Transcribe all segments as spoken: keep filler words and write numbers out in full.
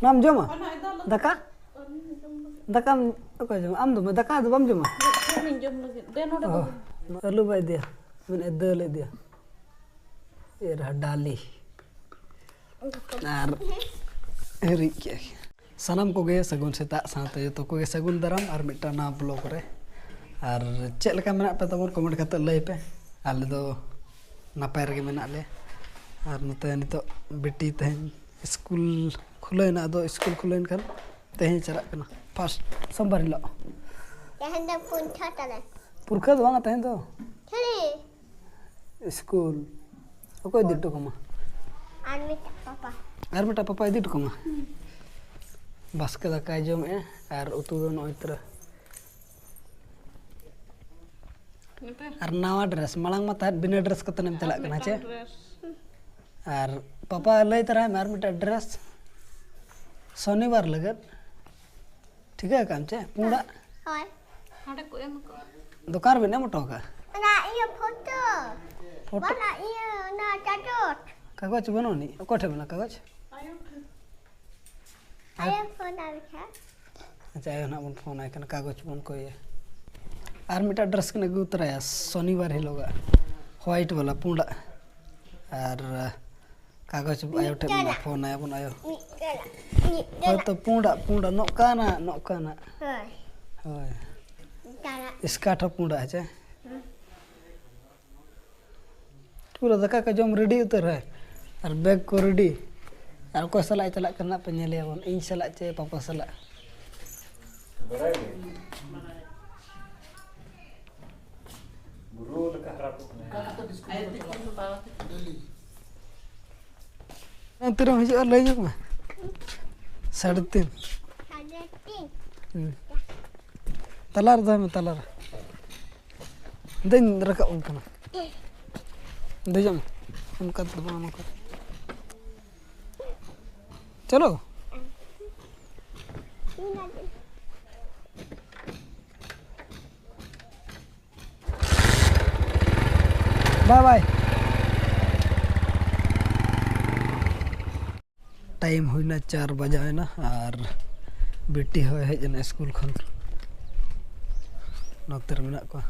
ᱚᱱᱟᱢ ᱡᱚᱢᱟ? ᱫᱟᱠᱟ? ᱫᱟᱠᱟᱢ ᱚᱠᱚᱭ ᱡᱚᱢᱟ? ᱟᱢ ᱫᱚ ᱫᱟᱠᱟ ᱫᱚ ᱵᱟᱢ ᱡᱚᱢᱟ? ᱤᱧ ᱡᱚᱢ ᱞᱟᱹᱜᱤᱫ᱾ ᱫᱮ ᱱᱚᱰᱮ ᱫᱚ᱾ ᱚ, ᱟᱹᱞᱩ ᱵᱟᱭ ᱤᱫᱤᱭᱟ, ᱢᱮᱱᱮᱫ ᱫᱟᱹᱞ ᱤᱫᱤᱭᱟ᱾ ᱮᱨᱟ ᱰᱟᱞᱤ ᱟᱨ ᱦᱤᱨᱤᱡ ᱠᱮᱜᱼᱟ᱾ ᱥᱟᱱᱟᱢ ᱠᱚᱜᱮ ᱥᱟᱹᱜᱩᱱ ᱥᱮᱛᱟᱜ, ᱥᱟᱶᱛᱮ ᱡᱚᱛᱚ ᱠᱚᱜᱮ ᱥᱟᱹᱜᱩᱱ ᱫᱟᱨᱟᱢ ᱟᱨ ᱢᱤᱫᱴᱟᱝ ᱱᱟᱣᱟ ᱵᱞᱚᱜ ᱨᱮ᱾ ᱟᱨ ᱪᱮᱫ ᱞᱮᱠᱟ ᱢᱮᱱᱟᱜ ᱯᱮ ᱛᱟᱵᱚᱱ, ᱠᱚᱢᱮᱱᱴ ᱠᱟᱛᱮ ᱞᱟᱹᱭ ᱯᱮ᱾ ᱟᱞᱮ ᱫᱚ ᱱᱟᱯᱟᱭ ᱨᱮᱜᱮ ᱢᱮᱱᱟᱜ ᱞᱮᱭᱟ᱾ ᱟᱨ ᱱᱚᱛᱮ ᱱᱤᱛᱚᱜ ᱵᱤᱴᱤ ᱛᱮᱦᱮᱧ ᱥᱠᱩᱞ ᱠᱷᱩᱞᱟᱹᱣ ᱮᱱᱟ, ᱟᱫᱚ ᱥᱠᱩᱞ ᱠᱷᱩᱞᱟᱹᱣ ᱮᱱ ᱠᱷᱟᱱ ᱛᱮᱦᱮᱧ ᱪᱟᱞᱟᱜ ᱠᱟᱱᱟ, ᱯᱷᱟᱥᱴ ᱥᱳᱢᱵᱟᱨ ᱦᱤᱞᱳᱜ᱾ ᱛᱮᱦᱮᱧ ᱫᱚ ᱯᱩᱱ ᱪᱷᱚ ᱛᱟᱞᱮ᱾ ᱯᱩᱨᱠᱷᱟᱹ ᱫᱚ ᱵᱟᱝᱟ ᱛᱮᱦᱮᱧ ᱫᱚ᱾ ᱦᱮᱸ᱾ ᱥᱠᱩᱞ᱾ ᱚᱠᱚᱭ ᱤᱫᱤ ᱦᱚᱴᱚ ᱠᱟᱢᱟ? ᱟᱨ ᱢᱤᱫᱴᱟᱝ ᱯᱟᱯᱟ᱾ ᱟᱨ ᱢᱤᱫᱴᱟᱝ ᱯᱟᱯᱟ ᱤᱫᱤ ᱦᱚᱴᱚ ᱠᱟᱢᱟ? ᱵᱟᱥᱠᱮ ᱫᱟᱠᱟᱭ ᱡᱚᱢᱮᱜᱼᱟ ᱟᱨ ᱩᱛᱩ ᱫᱚ ᱱᱚᱜᱼᱚᱭ ᱛᱚᱨᱟ᱾ ᱟᱨ ᱱᱟᱣᱟ ᱰᱨᱮᱥ, ᱢᱟᱲᱟᱝ ᱢᱟ ᱛᱟᱦᱮᱸᱫ ᱵᱤᱱᱟᱹ ᱰᱨᱮᱥ ᱠᱟᱛᱮᱢ ᱪᱟᱞᱟᱜ ᱠᱟᱱᱟ ᱪᱮ? ᱟᱨ ᱯᱟᱯᱟ ᱞᱟᱹᱭ ᱛᱟᱨᱟᱭ ᱢᱮ ᱟᱨ ᱢᱤᱫᱴᱟᱝ ᱰᱨᱮᱥ ᱥᱚᱱᱤᱵᱟᱨ ᱞᱟᱹᱜᱤᱫ᱾ ᱴᱷᱤᱠᱟᱹ ᱟᱠᱟᱫ ᱟᱢ ᱪᱮ? ᱯᱩᱸᱰᱟᱜ᱾ ᱦᱳᱭ᱾ ᱱᱚᱰᱮ ᱠᱚ ᱮᱢ ᱟᱠᱟᱫᱟ᱾ ᱫᱚᱠᱟᱱ ᱨᱮᱵᱮᱱ ᱮᱢ ᱦᱚᱴᱚ ᱟᱠᱟᱫᱼᱟ? ᱚᱱᱟ ᱤᱭᱟᱹ ᱯᱷᱳᱴᱳ᱾ ᱯᱷᱳᱴᱳ? ᱚᱱᱟ ᱤᱭᱟᱹ, ᱚᱱᱟ ᱪᱟᱪᱚᱴ᱾ ᱠᱟᱜᱚᱡᱽ ᱵᱟᱹᱱᱩᱜ ᱟᱹᱱᱤᱡ? ᱚᱠᱚᱭ ᱴᱷᱮᱱ ᱢᱮᱱᱟᱜᱼᱟ ᱠᱟᱜᱚᱡᱽ? ᱟᱭᱳ ᱯᱷᱳᱱ ᱟᱭ ᱠᱷᱟᱱ᱾ ᱟᱪᱪᱷᱟ, ᱟᱭᱳ ᱱᱟᱦᱟᱜ ᱵᱚᱱ ᱯᱷᱳᱱ ᱟᱭ ᱠᱟᱱᱟ, ᱠᱟᱜᱚᱡᱽ ᱵᱚᱱ ᱠᱚᱭᱮᱭᱟ᱾ ᱟᱨ ᱢᱤᱫᱴᱟᱝ ᱰᱨᱮᱥ ᱠᱤᱱ ᱟᱹᱜᱩ ᱛᱚᱨᱟᱭᱟ ᱥᱚᱱᱤᱵᱟᱨ ᱦᱤᱞᱳᱜᱟᱜ, ᱦᱳᱣᱟᱭᱤᱴ ᱵᱟᱞᱟ, ᱯᱩᱸᱰᱟᱜ᱾ ᱟᱨ ᱠᱟᱜᱚᱡᱽ ᱟᱭᱳ ᱴᱷᱮᱱ ᱢᱮᱱᱟᱜᱼᱟ, ᱯᱷᱳᱱ ᱟᱭᱟᱵᱚᱱ ᱟᱭᱳ᱾ ᱢᱤᱫᱴᱟᱝ, ᱢᱤᱫᱴᱟᱝ᱾ ᱦᱳᱭᱛᱚ ᱯᱩᱸᱰᱟᱜ, ᱯᱩᱸᱰᱟᱜ, ᱱᱚᱝᱠᱟᱱᱟᱜ, ᱱᱚᱝᱠᱟᱱᱟᱜ᱾ ᱦᱳᱭ᱾ ᱦᱳᱭ᱾ ᱢᱤᱫᱴᱟᱝ᱾ ᱥᱠᱟᱨᱴ ᱦᱚᱸ ᱯᱩᱸᱰᱟᱜ, ᱦᱮᱸ ᱪᱮ? ᱦᱩᱸ᱾ ᱯᱩᱨᱟᱹ ᱫᱟᱠᱟ ᱠᱚ ᱡᱚᱢ ᱨᱮᱰᱤ ᱩᱛᱟᱹᱨ ᱦᱮᱸ᱾ ᱟᱨ ᱵᱮᱜᱽ ᱠᱚ ᱨᱮᱰᱤ᱾ ᱟᱨ ᱚᱠᱚᱭ ᱥᱟᱞᱟᱜ ᱮ ᱪᱟᱞᱟᱜ ᱠᱟᱱᱟ ᱯᱮ ᱧᱮᱞᱮᱭᱟᱵᱚᱱ, ᱤᱧ ᱥᱟᱞᱟᱜ ᱪᱮ ᱯᱟᱯᱟ ᱥᱟᱞᱟᱜ? ᱛᱤᱨᱮᱢ ᱦᱤᱡᱩᱜᱼᱟ ᱞᱟᱹᱭ ᱧᱚᱜ ᱢᱮ᱾ ᱥᱟᱲᱮ ᱛᱤᱱ᱾ ᱥᱟᱲᱮ ᱛᱤᱱ᱾ ᱦᱩᱸ᱾ ᱛᱟᱞᱟ ᱨᱮ ᱫᱚᱦᱚᱭ ᱢᱮ, ᱛᱟᱞᱟ ᱨᱮ᱾ ᱫᱮᱱ ᱨᱟᱠᱟᱵ ᱟᱢ ᱠᱟᱱᱟ᱾ ᱫᱮᱡᱚᱜ ᱢᱮ᱾ ᱚᱱᱠᱟ ᱫᱚ ᱵᱟᱝ, ᱱᱚᱝᱠᱟ᱾ ᱪᱚᱞᱚ᱾ ᱵᱟᱭ ᱵᱟᱭ᱾ ᱴᱟᱭᱤᱢ ᱦᱩᱭᱱᱟ, ᱪᱟᱨ ᱵᱟᱡᱟᱣᱮᱱᱟ ᱟᱨ ᱵᱤᱴᱤ ᱦᱚᱸᱭ ᱦᱮᱡ ᱮᱱᱟ ᱥᱠᱩᱞ ᱠᱷᱚᱱ᱾ ᱱᱚᱛᱮ ᱨᱮ ᱢᱮᱱᱟᱜ ᱠᱚᱣᱟ᱾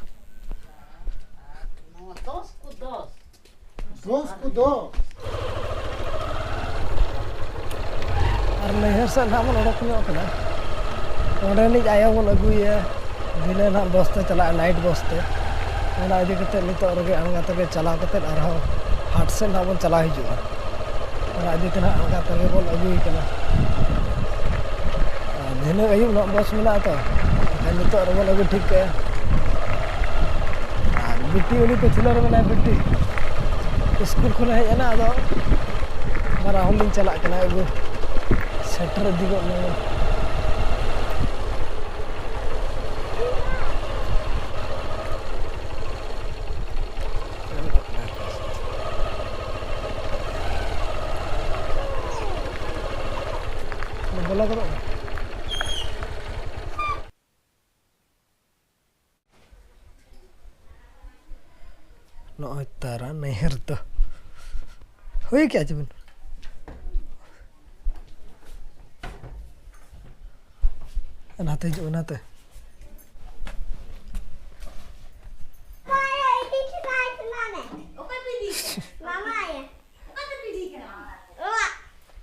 ᱫᱚᱥ ᱠᱚ ᱫᱚᱥ᱾ ᱟᱨ ᱱᱟᱹᱭᱦᱟᱹᱨ ᱥᱮᱫ ᱱᱟᱦᱟᱜ ᱵᱚᱱ ᱚᱰᱚᱠ ᱧᱚᱜ ᱠᱟᱱᱟ᱾ ᱚᱸᱰᱮᱱᱤᱡ ᱟᱭᱳ ᱵᱚᱱ ᱟᱹᱜᱩᱭᱮᱭᱟ, ᱫᱤᱱᱟᱹ ᱱᱟᱦᱟᱜ ᱵᱚᱥ ᱛᱮ ᱪᱟᱞᱟᱜᱼᱟ, ᱱᱟᱭᱤᱴ ᱵᱚᱥ ᱛᱮ᱾ ᱚᱱᱟ ᱤᱫᱤ ᱠᱟᱛᱮ ᱱᱤᱛᱚᱜ ᱨᱮᱜᱮ ᱟᱬᱜᱟ ᱛᱮᱜᱮ ᱪᱟᱞᱟᱣ ᱠᱟᱛᱮ ᱟᱨᱦᱚᱸ ᱦᱟᱴ ᱥᱮᱫ ᱱᱟᱦᱟᱜ ᱵᱚᱱ ᱪᱟᱞᱟᱣ ᱦᱤᱡᱩᱜᱼᱟ᱾ ᱚᱱᱟ ᱤᱫᱤ ᱛᱮ ᱱᱟᱦᱟᱜ ᱟᱬᱜᱟ ᱛᱮᱜᱮ ᱵᱚᱱ ᱟᱹᱜᱩᱭᱮ ᱠᱟᱱᱟ᱾ ᱟᱨ ᱫᱷᱤᱱᱟᱹᱝ ᱟᱹᱭᱩᱵ ᱱᱟᱦᱟᱜ ᱵᱚᱥ ᱢᱮᱱᱟᱜᱼᱟ ᱛᱚ, ᱮᱱᱠᱷᱟᱱ ᱱᱤᱛᱚᱜ ᱨᱮᱵᱚᱱ ᱟᱹᱜᱩ ᱴᱷᱤᱠ ᱠᱟᱭᱟ᱾ ᱟᱨ ᱵᱤᱴᱤ ᱩᱱᱤ ᱯᱟᱹᱪᱷᱞᱟᱹ ᱨᱮ ᱢᱮᱱᱟᱭᱟ ᱵᱤᱴᱤ᱾ ᱥᱠᱩᱞ ᱠᱷᱚᱱᱮ ᱦᱮᱡ ᱮᱱᱟ, ᱟᱫᱚ ᱵᱟᱨᱟ ᱦᱚᱲ ᱞᱤᱧ ᱪᱟᱞᱟᱜ ᱠᱟᱱᱟ ᱟᱹᱜᱩ᱾ ᱥᱮᱴᱮᱨ ᱤᱫᱤ ᱜᱚᱫ ᱱᱟᱵᱚᱱ᱾ ᱵᱚᱞᱚ ᱜᱚᱫᱚᱜ ᱢᱮ᱾ ᱱᱚᱜᱼᱚᱭ ᱛᱟᱨᱟ ᱱᱟᱹᱭᱦᱟᱹᱨ ᱫᱚ ᱦᱩᱭ ᱠᱮᱜᱼᱟ ᱪᱮ ᱵᱮᱱ? ᱱᱟᱛᱮ ᱦᱤᱡᱩᱜ ᱢᱮ, ᱱᱟᱛᱮ᱾ ᱚᱠᱟ ᱯᱮ ᱤᱫᱤ ᱠᱟᱱᱟ? ᱚᱠᱟ ᱛᱮ ᱯᱮ ᱤᱫᱤ ᱠᱟᱱᱟ? ᱚᱲᱟᱜ᱾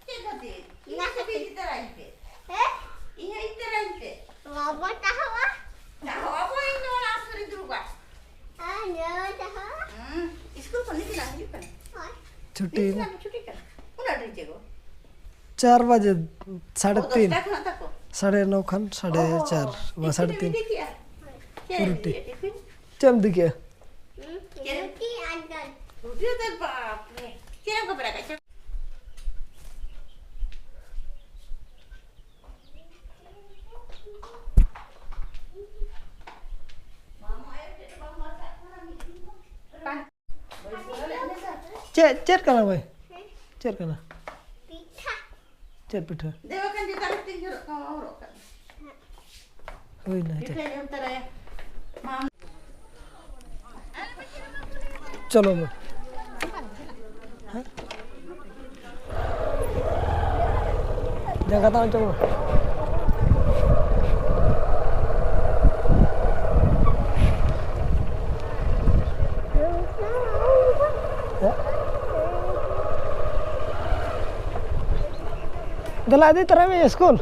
ᱪᱮᱫ ᱠᱷᱟᱹᱛᱤᱨ? ᱤᱧ ᱚᱱᱟ ᱦᱚᱸ ᱠᱷᱟᱹᱛᱤᱨ᱾ ᱤᱫᱤ ᱛᱟᱨᱟᱧ ᱯᱮ᱾ ᱦᱮᱸ? ᱤᱧ ᱦᱚᱸ ᱤᱫᱤ ᱛᱟᱨᱟᱧ ᱯᱮ᱾ ᱵᱟᱵᱟ ᱛᱟᱦᱚᱣᱟ᱾ ᱛᱟᱦᱚᱣᱟ ᱵᱚ ᱤᱧ ᱫᱚ ᱚᱲᱟᱜ ᱥᱩᱨ ᱨᱤᱧ ᱫᱩᱲᱩᱵᱟ᱾ ᱟᱨ ᱱᱚᱣᱟ ᱛᱟᱦᱚᱣᱟ᱾ ᱦᱩᱸ᱾ ᱤᱥᱠᱩᱞ ᱠᱷᱚᱱ ᱱᱤᱛ ᱱᱟᱜ ᱦᱤᱡᱩᱜ ᱠᱟᱱᱟ? ᱦᱳᱭ᱾ ᱪᱷᱩᱴᱤ ᱛᱤᱥ ᱱᱟ᱾ ᱱᱟᱜ ᱪᱷᱩᱴᱤ ᱠᱟᱱᱟ? ᱩᱱᱟᱹᱜ ᱰᱷᱮᱨ ᱪᱮᱫ ᱠᱚ? ᱪᱟᱨ ᱵᱟᱡᱮ, ᱥᱟᱲᱮ ᱚ, ᱛᱤᱱ᱾ ᱫᱚᱥᱴᱟ ᱠᱷᱚᱱᱟᱜ ᱛᱟᱠᱚ? ᱥᱟᱲᱮ ᱱᱚ ᱠᱷᱚᱱ ᱥᱟᱲᱮ ᱚ, ᱪᱟᱨ, ᱵᱟᱝ, ᱥᱟᱲᱮ ᱴᱤᱯᱷᱤᱱ ᱮᱢ ᱛᱤᱱ᱾ ᱤᱫᱤ ᱠᱮᱜᱼᱟ? ᱪᱮᱫ ᱮᱢ ᱯᱩᱨᱩᱴᱤ᱾ ᱤᱫᱤ ᱠᱮᱜᱼᱟ? ᱴᱤᱯᱷᱤᱱ? ᱪᱮᱫ ᱮᱢ ᱤᱫᱤ ᱠᱮᱜᱼᱟ? ᱨᱩᱴᱤ ᱟᱨ ᱰᱟᱞ᱾ ᱨᱩᱴᱤ ᱟᱨ ᱰᱟᱞ, ᱵᱟᱯ ᱨᱮ᱾ ᱪᱮᱫ ᱮᱢ ᱠᱚ ᱵᱮᱱᱟᱣ ᱠᱟᱜ ᱪᱚ? ᱪᱮᱫ, ᱪᱮᱫ ᱠᱟᱱᱟ ᱵᱷᱟᱹᱭ? ᱪᱮᱫ ᱠᱟᱱᱟ? ᱯᱤᱴᱷᱟᱹ᱾ ᱪᱮᱫ ᱯᱤᱴᱷᱟᱹ? ᱫᱮᱣᱟ ᱠᱷᱟᱱ ᱡᱩᱛᱟ ᱞᱤᱯᱥᱴᱤᱠ ᱡᱚᱨᱚᱜ ᱠᱟᱱᱟ, ᱦᱚᱨᱚᱜ ᱠᱟᱜ ᱢᱮ᱾ ᱦᱩᱭᱱᱟ, ᱪᱮᱫ? ᱯᱤᱴᱷᱟᱹ ᱡᱚᱢ ᱛᱚᱨᱟᱭᱟ᱾ ᱢᱟ᱾ ᱪᱚᱞᱚ ᱢᱟ᱾ ᱦᱮᱸ? ᱡᱟᱸᱜᱟ ᱛᱟᱲᱟᱢ ᱪᱚ ᱢᱟ᱾ ᱫᱮᱞᱟ ᱤᱫᱤ ᱛᱟᱨᱟᱭ ᱢᱮ ᱥᱠᱩᱞ᱾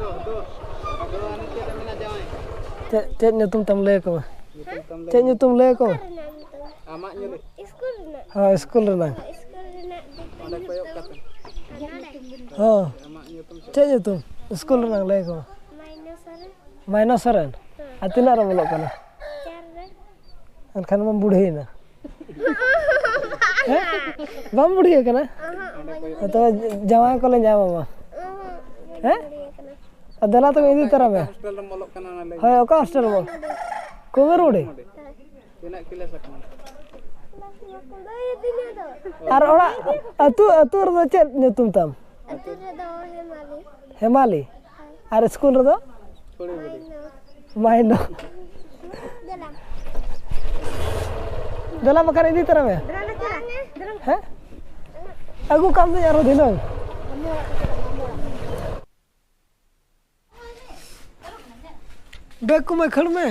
ᱪᱮᱫ, ᱪᱮᱫ ᱧᱩᱛᱩᱢ ᱛᱟᱢ ᱞᱟᱹᱭ ᱟᱠᱚ ᱢᱮ? ᱪᱮᱫ ᱧᱩᱛᱩᱢ ᱞᱟᱹᱭ ᱟᱠᱚ ᱢᱮ? ᱟᱢᱟᱜ ᱧᱩᱛᱩᱢ? ᱦᱳᱭ, ᱥᱠᱩᱞ ᱨᱮᱱᱟᱜ᱾ ᱦᱳᱭ, ᱥᱠᱩᱞ ᱨᱮᱱᱟᱜ ᱫᱤᱠᱩ ᱧᱩᱛᱩᱢ ᱫᱚ ᱦᱚᱸ᱾ ᱟᱢᱟᱜ ᱧᱩᱛᱩᱢ ᱪᱮᱫ? ᱪᱮᱫ ᱧᱩᱛᱩᱢ? ᱥᱠᱩᱞ ᱨᱮᱱᱟᱜ ᱞᱟᱹᱭ ᱟᱠᱚ ᱢᱮ᱾ ᱢᱟᱭᱱᱟ ᱥᱚᱨᱮᱱ᱾ ᱢᱟᱭᱱᱟ ᱥᱚᱨᱮᱱ? ᱦᱮᱸ᱾ ᱟᱨ ᱛᱤᱱᱟᱹᱜ ᱨᱮᱢ ᱚᱞᱚᱜ ᱠᱟᱱᱟ? ᱪᱟᱨ ᱨᱮ᱾ ᱮᱱᱠᱷᱟᱱ ᱢᱟᱢ ᱵᱩᱲᱦᱤᱭᱮᱱᱟ᱾ ᱦᱮᱸ? ᱵᱟᱢ ᱵᱩᱲᱦᱤ ᱟᱠᱟᱱᱟ? ᱚᱦᱚᱸ, ᱵᱟᱹᱧ ᱵᱩᱲᱦᱤ ᱛᱚᱵᱮ ᱟᱠᱟᱱᱟ᱾ ᱡᱟᱶᱟᱭ ᱠᱚᱞᱮ ᱧᱟᱢ ᱟᱢᱟ᱾ ᱚᱦᱚᱸ, ᱵᱟᱹᱧ ᱦᱮᱸ? ᱵᱩᱲᱦᱤ ᱟᱠᱟᱱᱟ᱾ ᱟᱨ ᱫᱮᱞᱟ ᱛᱚᱵᱮ ᱤᱫᱤ ᱛᱚᱨᱟ ᱢᱮ᱾ ᱦᱳᱥᱴᱮᱞ ᱨᱮᱢ ᱚᱞᱚᱜ ᱠᱟᱱᱟ, ᱚᱱᱟ ᱞᱟᱹᱭ ᱢᱮ᱾ ᱦᱳᱭ, ᱚᱠᱟ ᱦᱳᱥᱴᱮᱞ ᱨᱮᱢ ᱚᱞ-, ᱠᱩᱢᱤᱨ ᱵᱩᱲᱦᱤ? ᱦᱮᱸ᱾ ᱛᱤᱱᱟᱹᱜ ᱠᱞᱟᱥ ᱟᱠᱟᱱᱟ? ᱟᱨ ᱚᱲᱟᱜ, ᱟᱹᱛᱩ, ᱟᱹᱛᱩ ᱨᱮᱫᱚ ᱪᱮᱫ ᱧᱩᱛᱩᱢ ᱛᱟᱢ? ᱟᱹᱛᱩ ᱨᱮᱫᱚ ᱦᱮᱢᱟᱞᱤ᱾ ᱦᱮᱢᱟᱞᱤ᱾ ᱟᱨ ᱥᱠᱩᱞ ᱨᱮᱫᱚ? ᱠᱩᱲᱤ ᱵᱩᱲᱦᱤ᱾ ᱢᱟᱭᱱᱚ᱾ ᱫᱮᱞᱟ᱾ ᱫᱮᱞᱟ ᱵᱟᱠᱷᱟᱱ ᱤᱫᱤ ᱛᱚᱨᱟ ᱢᱮ᱾ ᱦᱮᱸ? ᱟᱹᱜᱩ ᱠᱟᱜ ᱢᱮ ᱟᱨᱦᱚᱸ ᱫᱷᱤᱱᱟᱹᱝ᱾ ᱵᱮᱜᱽ ᱠᱚᱢᱟ ᱠᱷᱟᱹᱲ ᱢᱮ᱾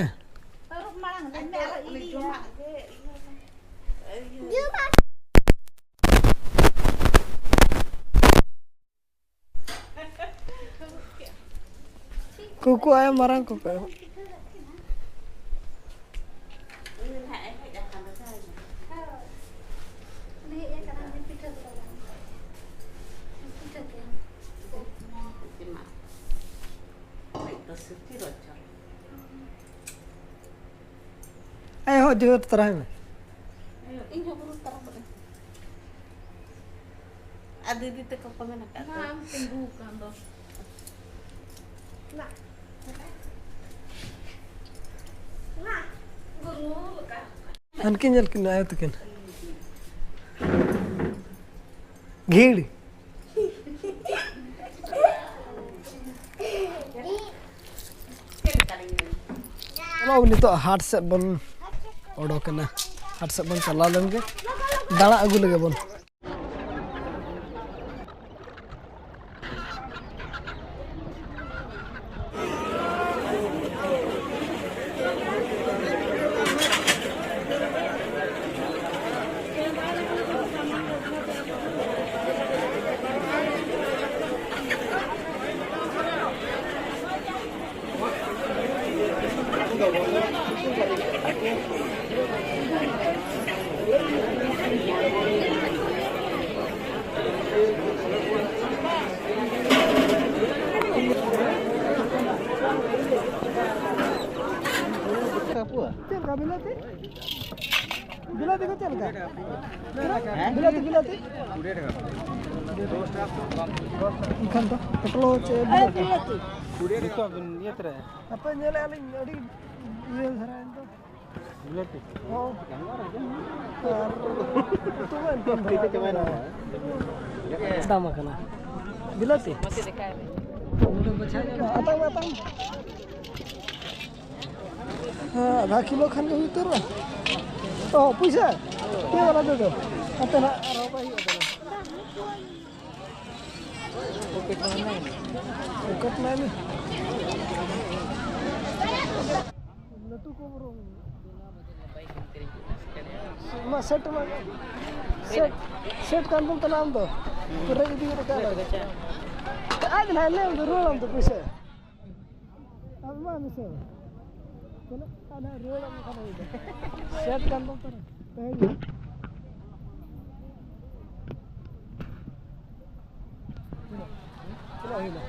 ᱠᱩᱠᱩ ᱟᱭᱳ ᱢᱟᱨᱟᱝ ᱠᱩᱠᱩ ᱟᱭᱳ᱾ ᱟᱭᱳ ᱦᱚᱸ ᱡᱳᱨ ᱛᱟᱨᱟᱭ ᱢᱮ᱾ ᱤᱧ ᱦᱚᱸ ᱵᱩᱨᱩ ᱛᱟᱨᱟ ᱠᱚᱜ ᱟᱹᱧ᱾ ᱟᱨ ᱫᱤᱫᱤ ᱛᱟᱠᱚ ᱠᱚ ᱢᱮᱱ ᱟᱠᱟᱫ ᱫᱚ᱾ ᱢᱟ, ᱟᱢ ᱛᱤᱸᱜᱩ ᱟᱠᱟᱱ ᱫᱚ᱾ ᱢᱟ᱾ ᱢᱟ᱾ ᱵᱩᱨᱩ ᱞᱮᱠᱟ᱾ ᱦᱟᱱᱠᱤᱱ ᱧᱮᱞ ᱠᱤᱱ ᱟᱭᱳ ᱛᱟᱹᱠᱤᱱ᱾ ᱜᱷᱤᱲ᱾ ᱪᱚᱞᱚ, ᱱᱤᱛᱚᱜ ᱦᱟᱴ ᱥᱮᱫ ᱵᱚᱱ ᱚᱰᱚᱠᱮᱱᱟ᱾ ᱦᱟᱴ ᱥᱮᱫ ᱵᱚᱱ ᱪᱟᱞᱟᱣ ᱞᱮᱱ ᱜᱮ, ᱫᱟᱬᱟ ᱟᱹᱜᱩ ᱞᱮᱜᱮ ᱵᱚᱱ᱾ ᱵᱤᱞᱟᱹᱛᱤ? ᱵᱤᱞᱟᱹᱛᱤ ᱠᱚ ᱪᱮᱫ ᱞᱮᱠᱟ? ᱵᱤᱞᱟᱹᱛᱤ, ᱵᱤᱞᱟᱹᱛᱤ? ᱮᱱᱠᱷᱟᱱ ᱫᱚ ᱯᱚᱴᱚᱞ ᱪᱮ ᱵᱤᱞᱟᱹᱛᱤ? ᱡᱚᱛᱚ ᱵᱤᱱ ᱤᱭᱟᱹ ᱛᱚᱨᱟᱭᱟ᱾ ᱦᱟᱯᱮ ᱧᱮᱞᱮᱫᱼᱟ ᱞᱤᱧ, ᱟᱹᱰᱤ ᱤᱭᱟᱹ ᱫᱷᱟᱨᱟ ᱮᱱ ᱫᱚ᱾ ᱵᱤᱞᱟᱹᱛᱤ᱾ ᱦᱚᱸ᱾ ᱟᱨ ᱩᱛᱩ ᱢᱟ ᱮᱱᱛᱮᱫ ᱫᱷᱟᱨᱟ ᱜᱮ᱾ ᱫᱟᱢ ᱟᱠᱟᱱᱟ᱾ ᱵᱤᱞᱟᱹᱛᱤ? ᱟᱛᱟᱝ ᱢᱮ, ᱟᱛᱟᱝ ᱢᱮ᱾ ᱦᱮᱸ, ᱟᱫᱷᱟ ᱠᱤᱞᱳ ᱠᱷᱟᱱ ᱜᱮ ᱦᱩᱭ ᱩᱛᱟᱹᱨᱚᱜᱼᱟ᱾ ᱚ, ᱯᱩᱭᱥᱟᱹ? ᱪᱮᱫ ᱵᱟᱞᱟ ᱛᱮᱫᱚ? ᱦᱟᱱᱛᱮ ᱱᱟᱜ ᱟᱨᱦᱚᱸ ᱵᱟᱭ ᱦᱩᱭᱩᱜᱼᱟ ᱛᱟᱦᱚᱞᱮ᱾ Pocket money. ᱞᱟᱹᱴᱩ ᱠᱚ ᱵᱚᱨᱚᱝ᱾ ᱢᱟ ᱥᱮᱴ ᱢᱟ᱾ ᱥᱮᱴ, ᱥᱮᱴ ᱠᱟᱱ ᱛᱟᱢ ᱛᱟᱦᱮᱱᱟ ᱟᱢ ᱫᱚ᱾ ᱨᱮᱡ ᱤᱫᱤ ᱠᱟᱛᱮ ᱟᱡ ᱫᱚ ᱱᱟᱦᱟᱜ ᱞᱟᱹᱭ ᱟᱢ ᱫᱚ ᱨᱩᱣᱟᱹᱲ ᱟᱢ ᱫᱚ ᱯᱩᱭᱥᱟᱹ᱾ ᱟᱢ ᱢᱟ ᱢᱮᱥᱮ᱾ ᱪᱟᱞᱟᱜ ᱠᱟᱱᱟ ᱨᱩᱣᱟᱹᱲ ᱟᱢ ᱠᱟᱱᱟ ᱤᱧ ᱫᱚ᱾ ᱥᱮᱴ ᱠᱟᱱ ᱛᱟᱢ ᱛᱟᱦᱮᱱᱟ᱾ ᱛᱮᱦᱮᱧ ᱜᱮ᱾ ᱛᱤᱱᱟᱹᱜ ᱦᱩᱭᱱᱟ?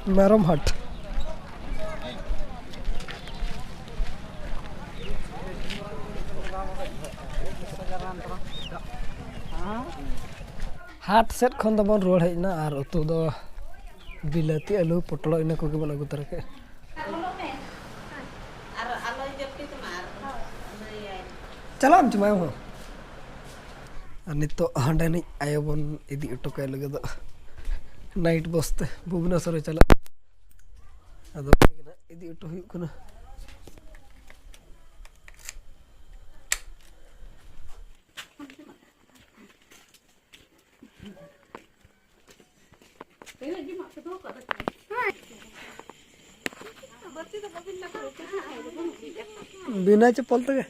ᱢᱮᱨᱚᱢ ᱦᱟᱴ᱾ ᱦᱟᱴ ᱥᱮᱫ ᱠᱷᱚᱱ ᱫᱚᱵᱚᱱ ᱨᱩᱣᱟᱹᱲ ᱦᱮᱡ ᱮᱱᱟ ᱟᱨ ᱩᱛᱩ ᱫᱚ ᱵᱤᱞᱟᱹᱛᱤ, ᱟᱹᱞᱩ, ᱯᱚᱴᱚᱞ, ᱤᱱᱟᱹ ᱠᱚᱜᱮ ᱵᱚᱱ ᱟᱹᱜᱩ ᱛᱟᱨᱟ ᱠᱮᱫᱼᱟ᱾ ᱟᱨ ᱟᱞᱚᱭ ᱡᱟᱹᱯᱤᱫ ᱢᱟ ᱟᱨ ᱞᱟᱹᱭᱟᱭ᱾ ᱪᱟᱞᱟᱜ ᱟᱢ ᱪᱮ ᱢᱟᱭ ᱦᱚᱸ? ᱟᱨ ᱱᱤᱛᱚᱜ ᱦᱟᱸᱰᱮᱱᱤᱡ ᱟᱭᱳ ᱵᱚᱱ ᱤᱫᱤ ᱦᱚᱴᱚ ᱠᱟᱭ ᱞᱟᱹᱜᱤᱫᱚᱜ, ᱱᱟᱭᱤᱴ ᱵᱚᱥ ᱛᱮ ᱵᱷᱩᱵᱽᱱᱮᱥᱚᱨ ᱮ ᱪᱟᱞᱟᱜ᱾ ᱟᱫᱚ ᱚᱱᱟ ᱜᱮ ᱱᱟᱜ ᱤᱫᱤ ᱦᱚᱴᱚ ᱦᱩᱭᱩᱜ ᱠᱟᱱᱟ᱾ ᱵᱤᱱᱟᱹ ᱪᱚᱯᱚᱞ ᱛᱮᱜᱮ᱾